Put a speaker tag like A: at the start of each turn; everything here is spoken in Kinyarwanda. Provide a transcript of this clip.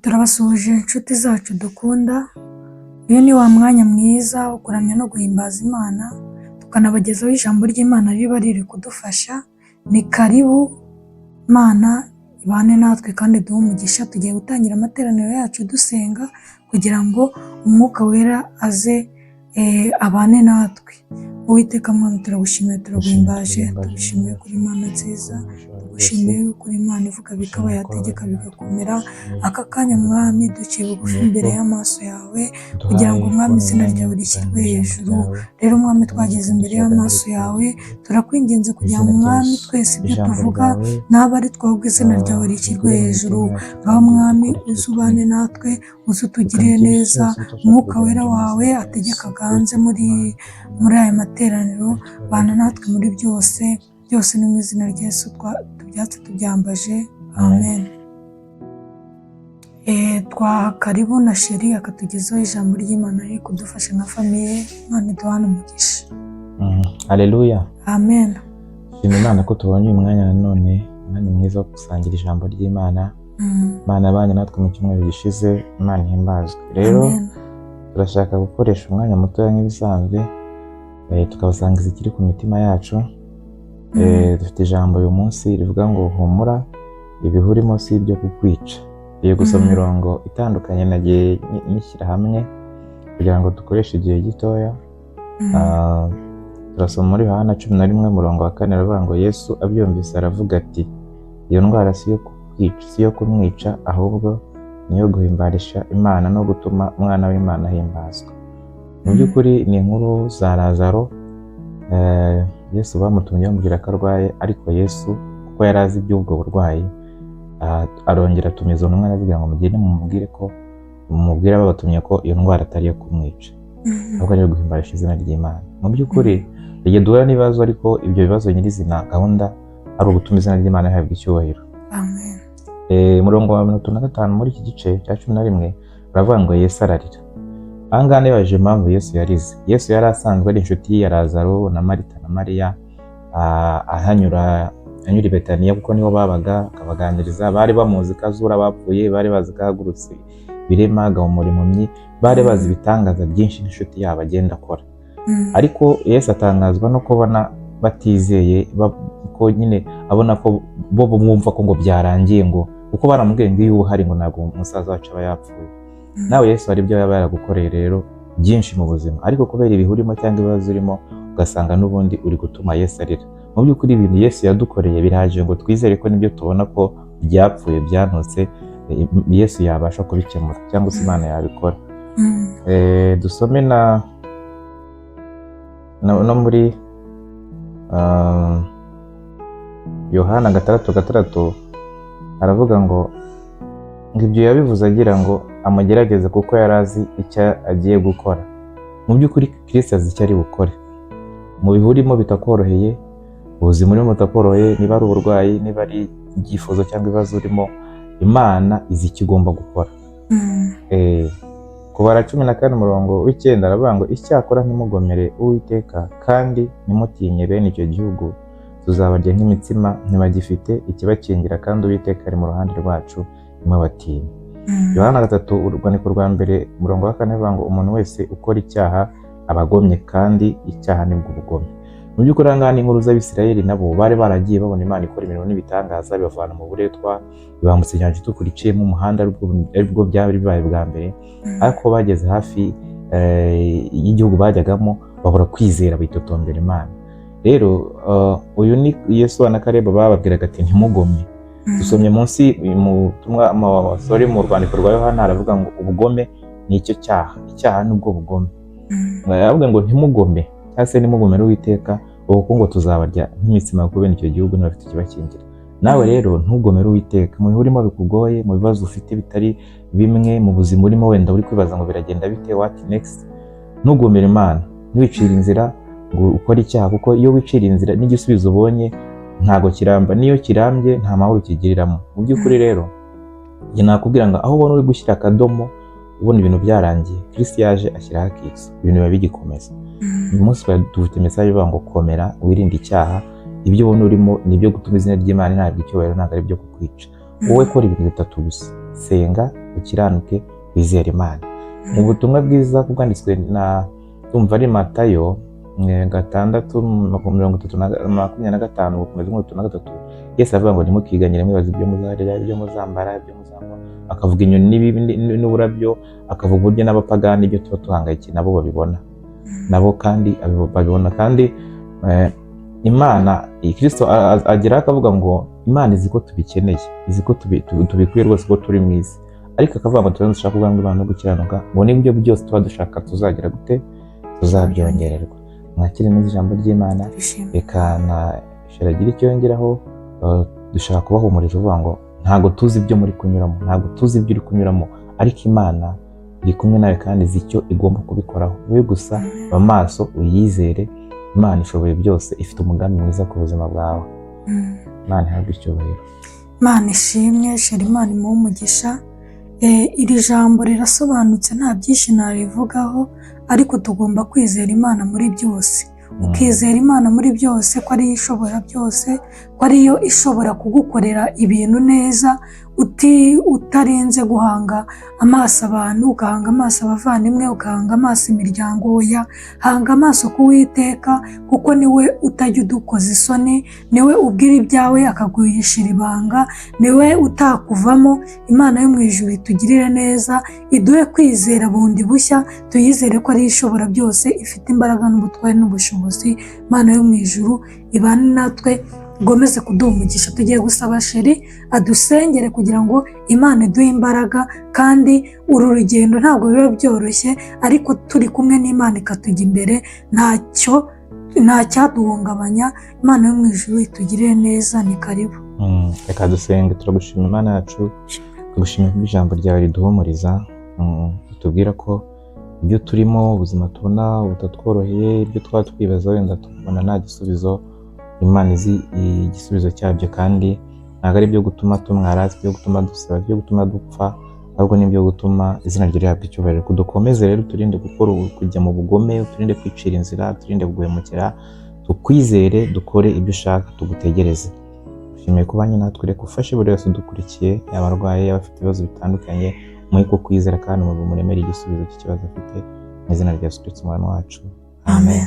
A: Turabasuhuje inshuti zacu dukunda, uyu ni wa mwanya mwiza wo kuramya no guhimbaza Imana, tukanabagezaho ijambo ry'Imana riba riri kudufasha. Ni karibu, Imana ibane natwe kandi iduhe umugisha. Tugiye gutangira amateraniro yacu dusenga kugira ngo Umwuka Wera aze abane natwe. Uwiteka Mwami, turagushimiye, turaguhimbaje, tugushimiye kuri Imana nziza, tugushimiye yuko uri Imana ivuga bikaba, yategeka bigakomera. Aka kanya, Mwami, duciye bugufi imbere y'amaso yawe kugira ngo, Mwami, izina ryawe rishyirwe hejuru. Rero, Mwami, twageze imbere y'amaso yawe, turakwinginze kugira ngo, Mwami, twese ibyo tuvuga naba ari twebwe, izina ryawe rishyirwe hejuru. Ngaho, Mwami, uze ubane natwe, uze utugirire neza, Umwuka Wera wawe ategeka aganze muri aya materaniro. Bana natwe muri byose byose, ni mu izina rya Yesu tubyatse tubyambaje, amen. Twaha karibu na Sheri akatugezaho ijambo ry'Imana riri kudufasha nka famille. Imana iduhane umugisha.
B: Haleluya.
A: Amen.
B: Shima Imana ko tubonye uyu mwanya nanone, umwanya mwiza wo gusangira ijambo ry'Imana. Imana yabanye natwe mu cyumweru gishize, Imana ihimbazwe. Rero
A: Amen.
B: turashaka gukoresha umwanya mutoya nk'ibisanzwe, tukabasangiza ikiri ku mitima yacu. Dufite ijambo uyu munsi rivuga ngo: "Humura, ibihe urimo si ibyo kukwica." Tugiye gusoma imirongo itandukanye nagiye nyishyira hamwe kugira ngo dukoreshe igihe gitoya. Turasoma muri Yohana 11 umurongo wa 4, aravuga ngo: "Yesu abyumvise aravuga ati: 'Iyo ndwara si iyo kukwica, si iyo kumwica, ahubwo ni iyo guhimbarisha Imana no gutuma Umwana w'Imana ahimbazwa.'" Mu by'ukuri ni inkuru za Lazaro. Yesu bamutumye bamubwira ko arwaye, ariko Yesu kuko yari azi iby'ubwo burwayi, arongera atumiza intumwa, aravuga ngo: "Mugende mumubwire ko mumubwire babatumye ko iyo ndwara atari iyo kumwica, ahubwo ari iyo guhimbarisha izina ry'Imana." Mu by'ukuri igihe duhura n'ibibazo, ariko ibyo bibazo nyirizina gahunda ari ugutuma izina ry'Imana rihabwa icyubahiro.
A: Amen.
B: Umurongo wa 35 muri iki gice cya 11 baravuga ngo: "Yesu ararira." Aha ngaha nibajije impamvu Yesu yarize. Yesu yari asanzwe ari inshuti ya Lazaro na Marita na Mariya, ahanyura anyura i Betaniya kuko niho babaga, akabaganiriza. Bari bamuzi ko azura abapfuye, bari bazi ko ahagurutse ibirema, agahumura impumyi, bari bazi ibitangaza byinshi n'inshuti yabo agenda akora. Ariko Yesu atangazwa no kubona batizeye, ko nyine abona ko bo bumva ko ngo byarangiye, ngo kuko baramubwiye ngo iyo uba uhari ngo ntabwo umusaza wacu aba yapfuye. Nawe Yesu hari ibyo yaba yaragukoreye rero byinshi mu buzima, ariko kubera ibihe urimo cyangwa ibibazo urimo, ugasanga n'ubundi uri gutuma Yesu arira. Mu by'ukuri ibintu Yesu yadukoreye birahagije ngo twizere ko nibyo tubona ko byapfuye, byanutse, Yesu yabasha kubikemura cyangwa se Imana yabikora. Dusome na no muri Yohana 6:6, aravuga ngo ibyo yabivuze agira ngo amugerageze, kuko yari azi icyo agiye gukora. Mu by'ukuri Kristo azi icyo ari bukore mu bihe urimo bitakoroheye, ubuzima urimo butakoroheye, niba ari uburwayi, niba ari ibyifuzo cyangwa ibibazo urimo, Imana izi icyo igomba gukora. Kubara 14 umurongo w'icyenda aravuga ngo: "Icyakora ntimugomere Uwiteka kandi ntimutinye bene icyo gihugu, tuzabarya nk'imitsima, ntibagifite ikibakingira, kandi Uwiteka ari mu ruhande rwacu, ntimubatinye." Yohana 3, urwandiko rwa mbere, umurongo wa 4 avuga ngo: "Umuntu wese ukora icyaha aba agomye, kandi icyaha nibwo ubugome." Mu by'ukuri aha ngaha ni inkuru z'Abisirayeli, nabo bari baragiye babona Imana ikora imirimo n'ibitangaza, bibavana mu buretwa, bibambutsa Inyanja Itukura iciyemo umuhanda, aribwo byari bibaye bwa mbere. Ariko bageze hafi y'igihugu bajyagamo babura kwizera, bitotombera Imana. Rero uyu ni Yesu na Kaleba bababwiraga ati: "Ntimugome." Dusomye munsi mu butumwa sorry, mu rwandiko rwa Yohana aravuga ngo: "Ubugome ni icyo cyaha, icyaha nibwo bugome." Aravuga ngo: "Ntimugome cyangwa se ntimugomere Uwiteka, ubu ngo tuzabarya nk'imitsima, kuko bene icyo gihugu ntibafite ikibakingira." Nawe rero ntugomere Uwiteka mu bihe urimo bikugoye, mu bibazo ufite bitari bimwe mu buzima urimo, wenda uri kwibaza ngo biragenda bite, what next. Ntugomere Imana, ntiwicire inzira ngo ukore icyaha, kuko iyo wicira inzira n'igisubizo ubonye ntago kiramba, n'iyo kirambye nta mahoro ukigiriramo. Mu by'ukuri rero njye nakubwira ngo aho ubona uri gushyira akadomo, ubona ibintu byarangiye, Kristo yaje ashyiraho akitso, ibintu biba bigikomeza. Uyu munsi twari dufite message ivuga ngo: "Komera, wirinde icyaha." Ibyo ubona urimo ni ibyo gutuma izina ry'Imana rihabwa icyubahiro, ntabwo ari ibyo kukwica. Wowe kora ibintu bitatu gusa. Senga, ukiranuke, wizere Imana. Mu butumwa bwiza bwanditswe na, ndumva ari Matayo 6, 30 na 25 gukomeza 33, Yesu avuga ngo ntimukiganyire mwibaza ibyo muzarya, ibyo muzambara, ibyo muzanywa. Akavuga inyoni n'uburabyo, akavuga uburyo n'abapagani ibyo tuba duhangayikiye nabo babibona, nabo kandi babibona. Kandi Imana, Kristo ageraho akavuga ngo Imana izi ko tubikeneye, izi ko tubikwiye rwose, ko turi mu isi. Ariko akavuga ngo tuba dushaka kuvuga ngo Imana no gukiranuka, ngo nibyo byose tuba dushaka tuzagira gute? Tuzabyongererwa. Mwakire neza ijambo ry'Imana.
A: Turishimye.
B: Reka na sheragira icyo yongeraho. Dushaka kubahumuriza uvuga ngo ntabwo tuzi ibyo muri kunyuramo, ntabwo tuzi ibyo uri kunyuramo, ariko Imana iri kumwe nawe kandi izi icyo igomba kubikoraho. Wowe gusa ba maso, uyizere. Imana ishoboye byose, ifite umugambi mwiza ku buzima bwawe. Imana ihabwe icyubahiro.
A: Imana ishimwe. Shera, Imana imuhe umugisha. Iri jambo rirasobanutse, nta byinshi narivugaho, ariko tugomba kwizera Imana muri byose. Ukizera Imana muri byose, ko ariyo ishobora byose, ko ariyo ishobora kugukorera ibintu neza, utarinze guhanga amaso abantu, ugahanga amaso abavandimwe, ugahanga amaso imiryango. Oya, hanga amaso ku Uwiteka, kuko niwe utajya udukoza isoni, niwe ubwira ibyawe akaguhishira ibanga, niwe utakuvamo. Imana yo mu ijuru itugirire neza, iduhe kwizera bundi bushya, tuyizere ko ariyo ishobora byose, ifite imbaraga n'ubutware n'ubushobozi. Imana yo mu ijuru ibane natwe, igomeze kuduha umugisha. Tugiye gusaba Sheri adusengere kugira ngo Imana iduhe imbaraga, kandi uru rugendo ntabwo biba byoroshye, ariko turi kumwe n'Imana ikatujya imbere, ntacyo nta cyaduhungabanya. Imana yo mu ijuru itugirire neza. Ni karibu.
B: Reka dusenge. Turagushima Imana yacu, tugushima ko ijambo ryawe riduhumuriza, ritubwira ko ibyo turimo, ubuzima tubona butatworoheye, ibyo twaba twibaza wenda tukabona nta gisubizo, Imana izi igisubizo cyabyo. Kandi ntabwo ari ibyo gutuma tumwara, si ibyo gutuma dusaba, ibyo gutuma dupfa, ahubwo ni ibyo gutuma izina rye rihabwa icyubahiro. Dukomeze rero, turinde gukora kujya mu bugome, turinde kwicira inzira, turinde guhemukira, tukwizere, dukore ibyo ushaka, tugutegereze. Ushimiye kubanye natwe. Reka ufashe buri wese udukurikiye, yaba arwaye, yaba afite ibibazo bitandukanye, muhe ko kwizera kandi muremere igisubizo cy'ikibazo afite, mu izina rya Yesu Kristo Umwami wacu.
A: Amen.